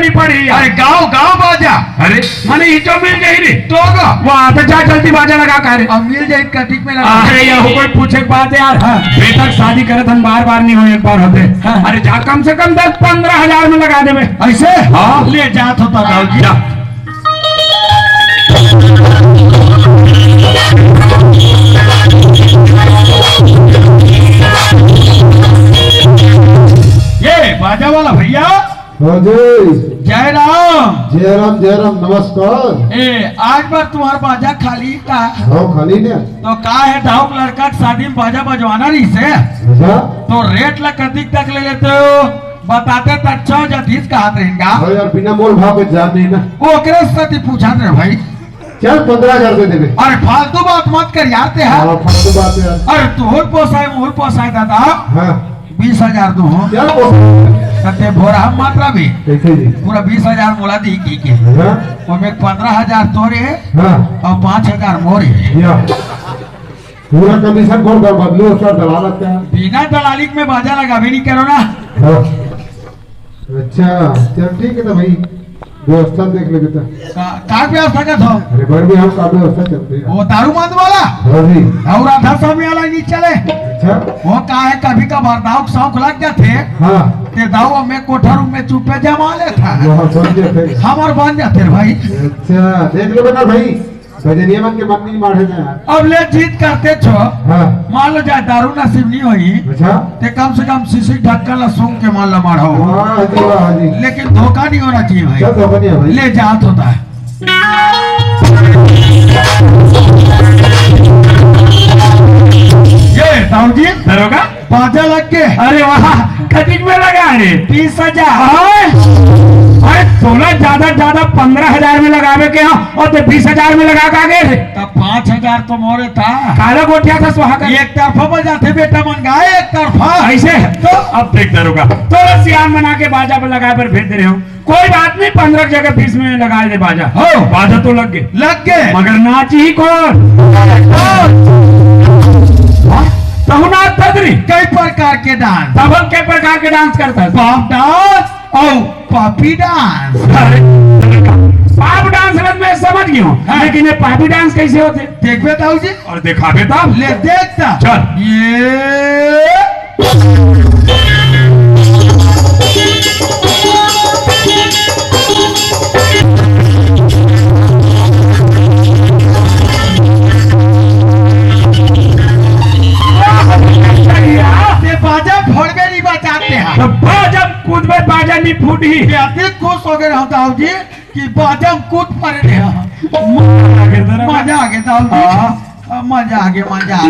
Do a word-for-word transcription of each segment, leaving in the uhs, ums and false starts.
नहीं पड़ी यार। अरे गाँव, गाँव बाजा। अरे, मने इही तो मिल जाही रे। तो का? वो आता जा जल्दी बाजा लगा का रे। अब मिल जाही कतिक में लगा। अरे यार, वो कोई पूछे के बात है यार। हाँ। बेटा के शादी करत हन, बार बार नहीं हो, एक बार होथे। हाँ। अरे जा, कम से कम दस पन्द्रह हजार में लगा देबे। ऐसे? हाँ। ले जात होता दाऊ जी। जा। ये बाजा वाला भैया। हाँ जी। जय राम। जय राम, जय राम, नमस्कार। ए, आज बर तुम्हार बाजा खाली का? हाँ, खाली ने। तो का हे, दाऊ के लड़का के शादी में बाजा बजवाना रहिसे। अच्छा। तो रेट ला कतिक तक ले लेते हो? बताते त अच्छा हो जातिस, कहत रहेन गा। हाँ यार, बिना मोल भाव के जान नहीं ना। ओकरे सेती पूछत रहेंव भाई। चल, पन्द्रह हजार दे देबे। अरे फालतू बात मत कर यार ते हा। हाँ, फालतू बात यार। अरे तोहूर पोसाय, मोहूर पोसाय दादा। हाँ। बीस हजार दूहूँ। क्या पोसाय? त ते भोरहा मत रहिबे। कैसे जी? पूरा बीस हजार मोला दिही कहिके। हाँ। ओमे पन्द्रह हजार तोरे हाँ। अउ पाँच हजार मोरे। या। पूरा कमीशन कौन कर बदलू उसका दलालत का? बिना दलाली के मैं बाजा लगाबे नहीं करों ना। हाँ। अच्छा, चल ठीक है तो भाई, व्यवस्था देख लेबे तो। का, का व्यवस्था करत हो? अरे बर भी हम का व्यवस्था चलथे। वो दारू बंद वाला? हाँ जी। अउ राधा स्वामी वाला नहीं चले? अच्छा। वो का हे, कभी कभार दाऊ के शौक लग जाथे। हाँ। ते दाऊ में कोठा रूम में चुप्पे जमा लेथे। वहाँ बन जाथे। हमर बन जाथे रे भाई। अच्छा, देख लेबे ना भाई। भजनिया मन के मन नहीं माढ़े ना यार। अब ले जिद करते छो। हाँ। मान लो जाए दारू नसीब नहीं होही। अच्छा। ते कम से कम शीशी ढक्कन ला सूंघ के मन ला माढ़ो। वाह जी, वाह जी। लेकिन धोखा नहीं होना चाहिए भाई। क्या धोखा नहीं है भाई? ले जात होता है। ये दाऊ जी। दरोगा। बाजा लग के। अरे वाह, कतिक में लगा रे? बीस हजार। हाँ? अरे तोला ज्यादा, ज्यादा पन्द्रह हजार में लगाबे के हो, अउ ते बीस हजार में लगा के आ गे रे। तब पाँच हजार तो मोरे था। काला गोठिया था सुहागन। एक तरफा बजाथे बेटा मन गा, एक तरफा। ऐसे? तो अब देख दरोगा, तोला सियान बना के बाजा पर लगाए बर भेज दे रहेंव। कोई बात नहीं, पन्द्रह की जगह बीस में लगा दे बाजा। हो। बाजा तो लग गे। लग गे। मगर नाचही कौन? कौन? हाँ? तहु नाच ददरी। कई प्रकार के डांस। तब हम कई प्रकार के डांस करथस? बाप डांस अउ पापी डांस। अरे, बाप डांस रथ मैं समझ गेंव, हाँ। लेकिन ये पापी डांस कैसे होथे? देखबे दाऊ जी। अउ देखाबे तब? ले देख त। चल। ये ते बाजा फोड़बे नहीं बजाते हैं। तो बाजा कूदबे, बाजा नहीं फूटही। ते अति खुश हो गे रहा दाऊ जी। कि बाजा में कूद परे रे। मजा आ गे दाऊ जी। हाँ। मजा आ गे, मजा आ गे।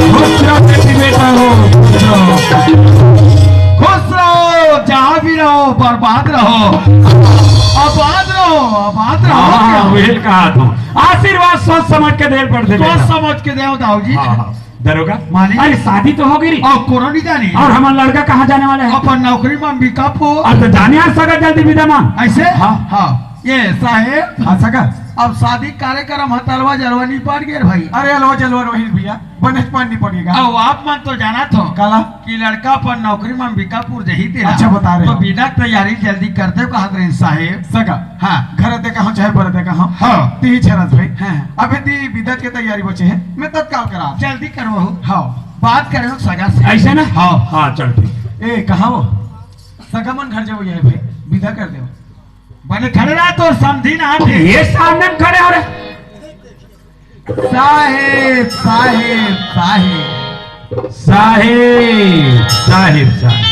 खुश रहो बेटी, बेटा हो, खुश रहो। खुश रहो, जहाँ भी रहो, बर्बाद रहो, आबाद रहो, आबाद रहो। हाँ, वही कहा तू। आशीर्वाद सोच समझ के देल पड़थे सोच बेटा। समझ के देव दाऊ जी। हाँ, हाँ। दरोगा, मालिक। अरे, शादी तो हो गे री। अउ कोनो नहीं जानी। अउ हमर लड़का कहाँ जाने वाला हे? अपन नौकरी में अंबिकापुर। अउ तो जाने यार सगा जल्दी विदा मांग। ऐसे? हाँ। हाँ। ये साहेब। हाँ, सगा। अब शादी कार्यक्रम ह त अलवा जलवा निपट गे रे भाई। अरे, अलवा जलवा रही भैया, बनेच पानी निपट गे। अउ आप मन तो जानत हो। काला? कि लड़का अपन नौकरी में अंबिकापुर जही तेरा। अच्छा, बता रहे तो हो। विदा के तैयारी जल्दी कर दे कहत रहे साहेब। सगा। हाँ। घर दे कहा चाहे बर दे कहा। हाँ। ती छरस भाई। हाँ। अबे ती विदा के तैयारी बचे हे, मैं तत्काल करा। जल्दी करवाहू। हाँ। बात करे हो सगा से। ऐसे ना? हाँ। हाँ, चल ठीक। ए, कहाँ हो? सगा मन घर जावो, ये भाई विदा कर देवो। बने खड़े रहा तो समझी ना थे। ये सामने में खड़े हो रहे। साहेब, साहेब, साहेब। साहेब, साहेब, साहेब।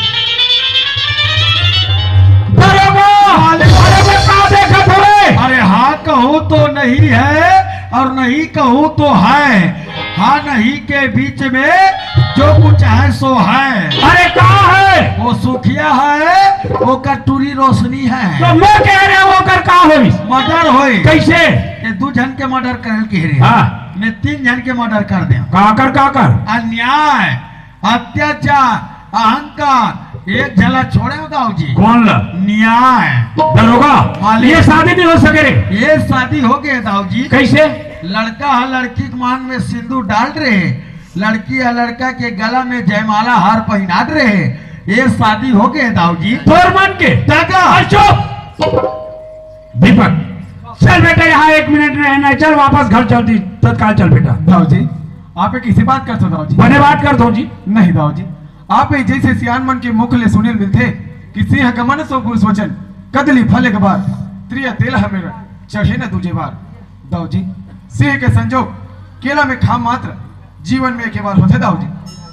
दरोगा! अरे, अरे, मैं का देखत हवे? अरे, हाँ कहूँ तो नहीं है और नहीं कहूँ तो है। हाँ नहीं के बीच में जो कुछ है सो है। अरे, का है? वो सुखिया है, ओकर टूरी रोशनी है। तो मैं कह रहा हूँ, ओकर का होइस? मर्डर होई। कैसे? ये दू झन के मर्डर करल के रे। हाँ। ने तीन झन के मर्डर कर दे। काकर, काकर? अन्याय, अत्याचार, अहंकार, एक झला छोड़े हो दाऊ जी। कौन ला? न्याय। दरोगा, मालिक। ये शादी नहीं हो सके रे। ये शादी हो गए दाऊ जी। कैसे? लड़का ह लड़की के मांग में सिंदूर डाल रहे, लड़की ह लड़का के गला में जयमाला हार पहनात रहे, ये शादी हो गए दाऊ जी। तोर मन के? दादा। अरे चुप। दीपक, चल बेटा, यहाँ एक मिनट रहना है, चल वापस घर चल, दी-, तत्काल चल बेटा। दाऊ जी, आप एक इसी बात कर दो दाऊ जी। बने बात कर दो जी। नहीं दाऊ जी, आप ही जैसे सियान मन के मुख ले सुनिल मिलथे कि सिंह गमन सो पुरुष वचन, कदली फल एक बार, त्रिया तेल हमें चढ़े न दूजे बार। दाऊ जी, सिंह के संजोग केला में खाम मात्र, जीवन में एक बार होथे दाऊ जी।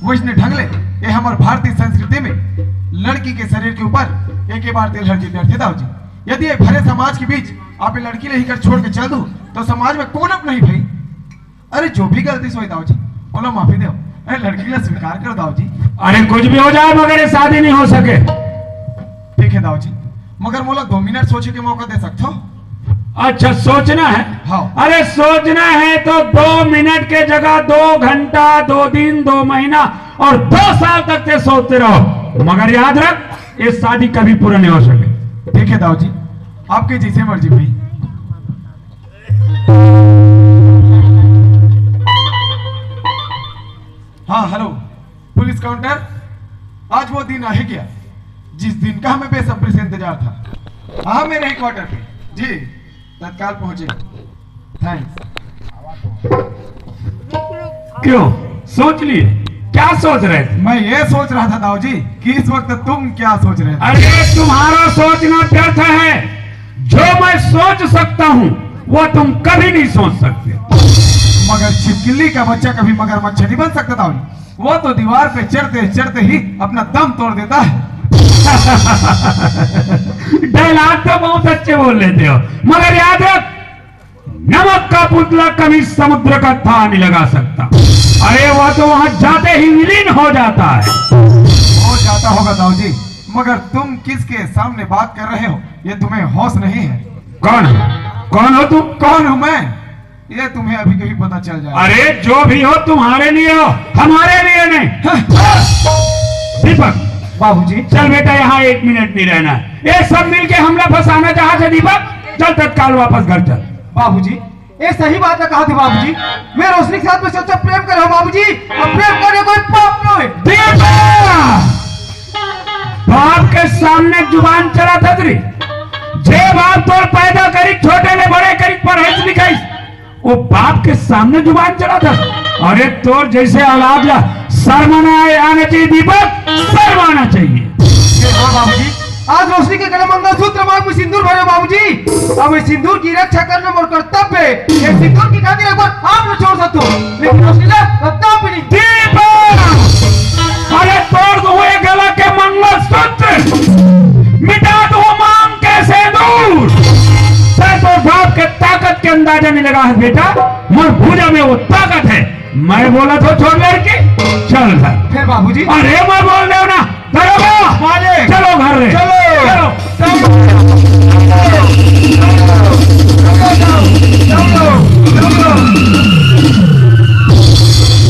वैसने ढंग ले ये हमर भारतीय संस्कृति में लड़की के शरीर के ऊपर एक बार तेल हर जीते दाऊ जी। यदि ये भरे समाज के बीच आप ये लड़की ले ही कर छोड़ के चल दू तो समाज में कौन अब नहीं भाई? अरे जो भी गलती सोई दाऊ जी, ओला माफी दो। अरे लड़की ला स्वीकार करो दाऊ जी। अरे कुछ भी हो जाए मगर ये शादी नहीं हो सके। ठीक है दाऊ जी, मगर मोला दो मिनट सोचे के मौका दे सकथो? अच्छा सोचना है? हाँ। अरे सोचना है तो दो मिनट के जगह दो घंटा, दो दिन, दो महीना और दो साल तक ते सोचते रहो, मगर याद रख ये शादी कभी पूरा नहीं हो सके। ठीक है दाऊ जी, आपके जैसे मर्जी भाई। हाँ हेलो, पुलिस काउंटर, आज वो दिन आ ही गया जिस दिन का हमें बेसब्री से इंतजार था। हाँ मेरे ही क्वार्टर पे जी, तत्काल पहुंचे। थैंक्स। क्यों, सोच लिए? क्या सोच रहे थे? मैं ये सोच रहा था दाऊ जी कि इस वक्त तुम क्या सोच रहे थे। अरे तुम्हारा सोचना व्यर्थ है। जो मैं सोच सकता हूँ वो तुम कभी नहीं सोच सकते। मगर छिपकली का बच्चा कभी मगरमच्छ नहीं बन सकता दाऊ जी। वो तो दीवार पे चढ़ते चढ़ते ही अपना दम तोड़ देता है। डायलॉग तो बहुत अच्छे बोल लेते हो, मगर याद रख, नमक का पुतला कभी समुद्र का ताह नहीं लगा सकता। अरे वह तो वहां जाते ही विलीन हो जाता है। हो जाता होगा दाऊ जी, मगर तुम किसके सामने बात कर रहे हो, ये तुम्हें होश नहीं है। कौन है? कौन हो तुम? कौन हूँ मैं, ये तुम्हें अभी कभी पता चल जाएगा। अरे जो भी हो, तुम्हारे लिए हो, हमारे लिए नहीं। हाँ। दीपक, बाबूजी। चल बेटा, यहाँ एक मिनट नहीं रहना है। ये सब मिलके हमला फंसाना चाहत हे दीपक, चल तत्काल वापस घर चल। बाबूजी, ये सही बात ला कहा थे बाबूजी। मैं रोशनी के साथ में सच्चा प्रेम करे हूँ बाबूजी, और प्रेम करने कोई पाप नहीं। दीपक, बाप के सामने जुबान चलाथस रे। जे बाप तोर पैदा करी, छोटे ले बड़े करी, पढ़ाई लिखाई, वो बाप के सामने जुबान चलाथस। अरे तोर जैसे औलाद ला शर्म ना आए, आना चाहिए दीपक, शर्म आना चाहिए। ये हाँ बाबूजी, आज रोशनी के गले मंगलसूत्र मा मैं सिंदूर भरे बाबूजी। अब ये सिंदूर की रक्षा करना मोर कर्तव्य है। ये सिंदूर की खातिर एक बार आप ला छोड़ सकता हूँ, लेकिन रोशनी ला कदापि नहीं। दीपक! अरे तोड़ दो ये गला के मंगलसूत्र, मिटा दो मांग के सिंदूर। तै तो बाप के ताकत के अंदाजा नहीं लगा है बेटा, मोर भुजा में वो ताकत है। मैं बोला तो छोड़ लड़की, चल घर। फिर बाबूजी? अरे मैं बोल रहा हूँ ना, दरोगा, मालिक, चलो घर रे। चलो। चलो।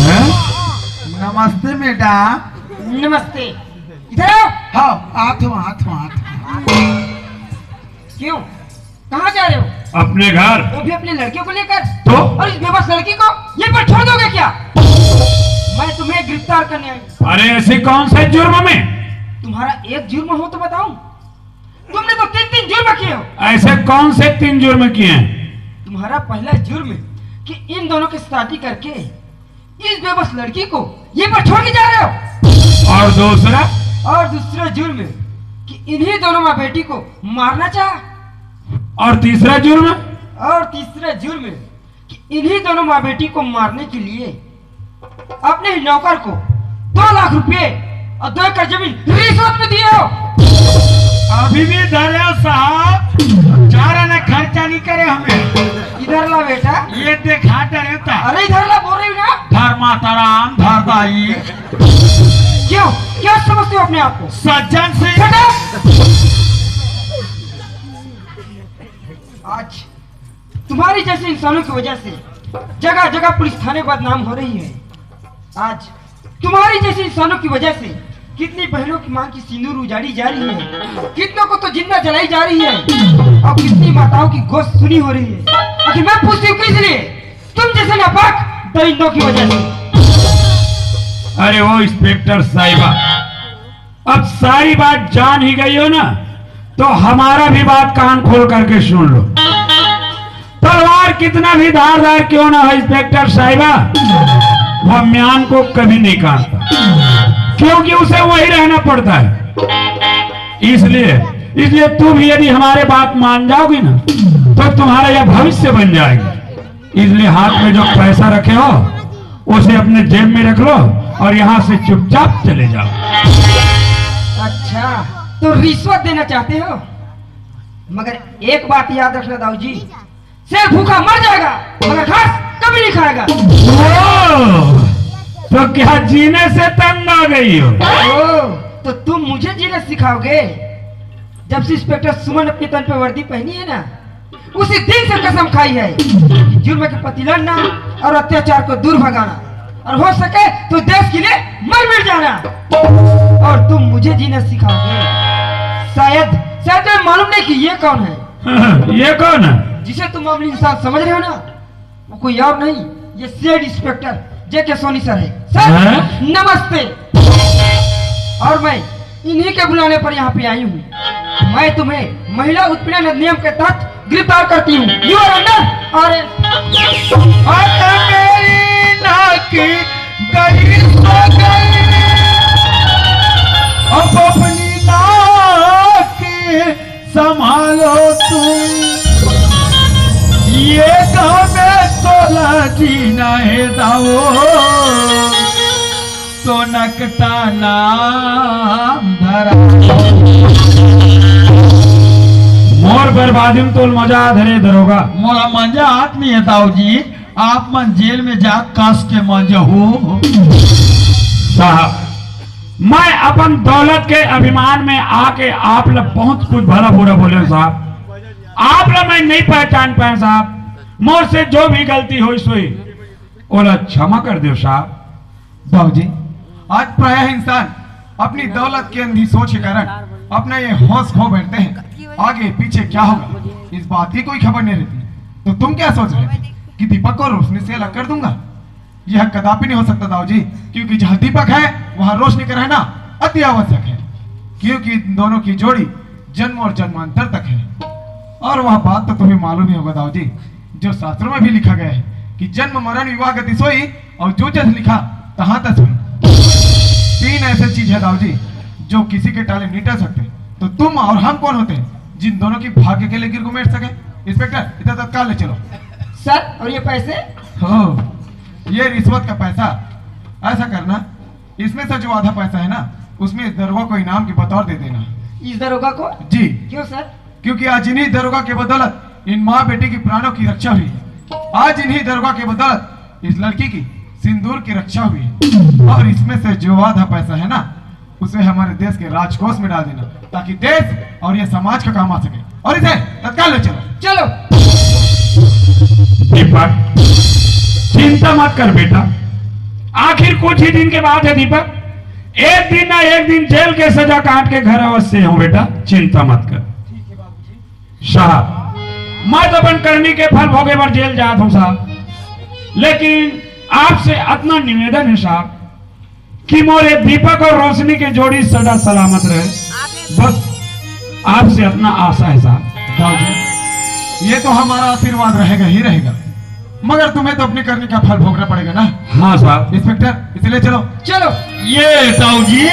हैं? नमस्ते बेटा। नमस्ते। इधर आओ। हाँ, आत हूँ, आत हूँ, आत हूँ। क्यों? कहाँ जा रहे हो? अपने घर। वो भी अपने लड़के को लेकर? तो? और इस बेबस लड़की को यहीं पर छोड़ दोगे क्या? मैं तुम्हें गिरफ्तार करने आई हूँ। अरे ऐसे कौन से जुर्म में? तुम्हारा एक जुर्म हो तो बताऊं? तुमने तो तीन तीन जुर्म किए हो। ऐसे कौन से तीन जुर्म किए हैं? तुम्हारा पहला जुर्म कि इन दोनों की शादी करके इस बेबस लड़की को ये पर छोड़ के जा रहे हो। और दूसरा? और दूसरा जुर्म, कि इन्हीं दोनों माँ बेटी को मारना चाहा। और तीसरा जुर्म? और तीसरा जुर्म कि इन्हीं दोनों माँ बेटी को मारने के लिए अपने ही नौकर को दो लाख रुपए और दो एकड़ जमीन रिश्वत में दिए हो। अभी भी धरे हो साहब, बेचारा ने खर्चा नहीं करे हमें। इधर ला बेटा। ये देखा डरे था। अरे इधर ला, बोल रही हूँ ना। धर्माताराम धरदाई। क्यों, क्या समझते हो अपने आप को? सज्जन से। Shut up! आज तुम्हारी जैसे इंसानों की वजह से जगह जगह पुलिस थाने बदनाम हो रही है। आज तुम्हारी जैसे इंसानों की वजह से कितनी बहनों की मां की सिंदूर उजाड़ी जा रही है, कितनों को तो जिंदा जलाई जा रही है, और कितनी माताओं की गोश्त सुनी हो रही है। आखिर मैं पूछती हूँ किस लिए? तुम जैसे नापाक दरिंदों की वजह से। अरे वो इंस्पेक्टर साहिबा, अब सारी बात जान ही गई हो ना, तो हमारा भी बात कान खोल करके सुन लो। तलवार कितना भी धारदार क्यों ना हो इंस्पेक्टर साहिबा, वो म्यान को कभी नहीं काटता, क्योंकि उसे वही रहना पड़ता है। इसलिए, इसलिए तुम यदि हमारे बात मान जाओगी ना, तो तुम्हारा यह भविष्य बन जाएगा। इसलिए हाथ में जो पैसा रखे हो, उसे अपने जेब में रख लो और यहाँ से चुपचाप चले जाओ। अच्छा, तो रिश्वत देना चाहते हो? मगर एक बात याद रखना दाऊ जी, शेर भूखा मर जाएगा, मगर घास कभी नहीं खाएगा। ओ, तो क्या जीने से तंग आ गई हो? ओ, तो तुम मुझे जीना सिखाओगे? जब से इंस्पेक्टर सुमन अपने तन पे वर्दी पहनी है ना, उसी दिन से कसम खाई है कि जुर्म के प्रति लड़ना और अत्याचार को दूर भगाना, और हो सके तो देश के लिए मर मिट जाना। और तुम मुझे जीना सिखाओगे? शायद, शायद तुम्हें मालूम नहीं कि ये कौन है। ये कौन है? जिसे तुम मामूली इंसान समझ रहे हो ना, वो कोई और नहीं, ये सेठ इंस्पेक्टर जे के सोनी सर है। सर, हैं? नमस्ते। और मैं इन्हीं के बुलाने पर यहाँ पे आई हूँ। मैं तुम्हें महिला उत्पीड़न अधिनियम के तहत गिरफ्तार करती हूँ। You are under arrest। अरे मेरी नाक गई सो गई, अब अपनी नाक संभालो तुम, ये गाँव में तोला जीना है दाओ, तो नकटा नाम धरा। मोर बर्बादी में तोल मजा आत हे रे दरोगा। मोला मजा आत नहीं है दाऊ जी, आप मन जेल में जा कस के मजा हो। साहब, मैं अपन दौलत के अभिमान में आके आप ला बहुत कुछ भला बुरा बोले हँव साहब। आप ला मैं नहीं पहचान पाए साहब। मोर से जो भी गलती होइस होही, ओला क्षमा कर देव साहब। दाऊ जी, आज प्रायः इंसान अपनी दौलत की अंधी सोच के कारण अपना ये होश खो बैठते हैं। आगे पीछे क्या होगा, इस बात की कोई खबर नहीं रहती। तो तुम क्या सोच रहे थे कि दीपक को रोशनी से अलग कर दूंगा? यह कदापि नहीं हो सकता दाऊ जी, क्योंकि जहाँ दीपक है वहाँ रोशनी का रहना अति आवश्यक है, क्योंकि इन दोनों की जोड़ी जन्म और जन्मांतर तक है। और वह बात तो तुम्हें मालूम ही होगा दाऊ जी, जो शास्त्रों में भी लिखा गया है कि जन्म मरण विवाह गति सोई, और जो जस लिखा तहाँ तस हुई। तीन ऐसे चीज है दाऊ जी, जो किसी के टाले नहीं टल सकते। तो तुम और हम कौन होते हैं जिन दोनों की भाग्य के लकीर को मेट सके? इंस्पेक्टर, इधर तत्काल ले चलो। सर, और ये पैसे? हो, ये रिश्वत का पैसा। ऐसा करना, इसमें से जो आधा पैसा है ना, उसमें इस दरोगा को इनाम के बतौर दे देना। इस दरोगा को? जी। क्यों सर? क्योंकि आज इन्हीं दरोगा के बदौलत इन माँ बेटी की प्राणों की रक्षा हुई है। आज इन्हीं दरोगा के बदौलत इस लड़की की सिंदूर की रक्षा हुई है। और इसमें से जो आधा पैसा है ना, उसे हमारे देश के राजकोष में डाल देना, ताकि देश और ये समाज का काम आ सके। और इसे तत्काल ले चलो। चलो। दीपक, चिंता मत कर बेटा, आखिर कुछ ही दिन के बात है दीपक, एक दिन ना एक दिन जेल के सजा काट के घर अवश्य हूँ बेटा, चिंता मत कर। साहब, मैं तो अपन करनी के फल भोगे बर जेल जात हूँ साहब, लेकिन आपसे अतना निवेदन है साहब कि मोरे दीपक और रोशनी के जोड़ी सदा सलामत रहे, बस आपसे अतना आशा है साहब। दाऊ जी, ये तो हमारा आशीर्वाद रहेगा ही रहेगा। मगर तुम्हें तो अपनी करनी का फल भोगना पड़ेगा ना। हाँ साहब। इंस्पेक्टर, इसे ले चलो। चलो। ये ताऊ जी,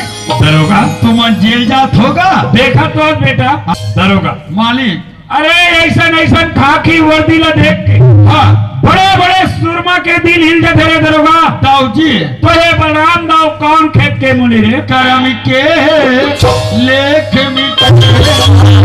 दरोगा, तुमन जेल जात होगा। देखा तो आज बेटा। दरोगा। मालिक। अरे, ऐसन ऐसन खाकी वर्दी ला देख के, हाँ। बड़े बड़े सुरमा के दिल हिल जाथे रे दरोगा। ताऊ जी। तो ये बलराम दाऊ कौन खेत के मुनि रे? करम के लेख मिटे।